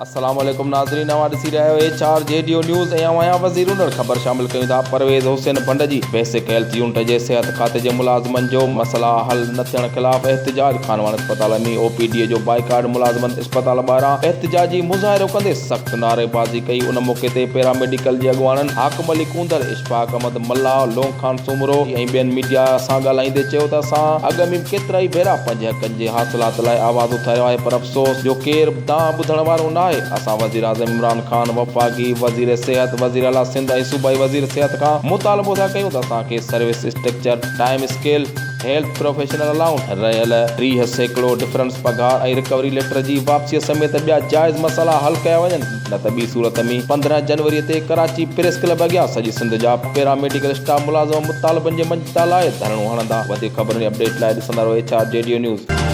السلام عليڪم ناظرين اوهان ڏسي رهيا آهيو H R G D news ۽ اوهان آهيان وزير انڙ خبر شامل ڪيون ٿا پرويز حسين ڀنڊ جي بيسڪ هيلٿ يونٽ جي صحت کاتي جي ملازمن جو مسئلا حل نه ٿيڻ خلاف احتجاج خانواهڻ اسپتال ۾ او پي ڊي جو بائيڪاٽ ملازمن اسپتال ٻاهران احتجاجي مظاهرو ڪندي سخت نعريبازي ڪئي ان موقعي تي پيرا ميڊيڪل جي اڳواڻن حاڪم علي ڪونڌر، اشفاق احمد ملاح، لونگ خان سومرو ۽ ٻين ميڊيا سان ڳالهائيندي چيو ته اسان اڳ ۾ به ڪيترائي ڀيرا پنهنجي حقن جي حاصلات لاء آواز اٿاريو آهي پر افسوس جو ڪير به دانهن ٻڌڻ وارو ناهي، اسان وزيراعظم عمران خان، وفاقي وزير صحت، وزيراعليٰ سنڌ ۽ صوبائي وزير صحت کان مطالبو ٿا ڪيون ته اسان کي service structure, time scale, health professional allowance, رهيل 30% ڊفرنس پگهار ۽ رڪوري ليٽر جي واپسيء سميت ٻيا جائز مسئلا حل ڪيا وڃن نه ته ٻي صورت ۾ 15 جنوري تي ڪراچي پريس ڪلب اڳيان سڄي سنڌ جا پيرا ميڊيڪل اسٽاف ملازم مطالبن جي مڃتا لاء ڌرڻو هڻندا. وڌيڪ خبرن ۽ اپڊيٽ لاء ڏسندا رهو H R G D news.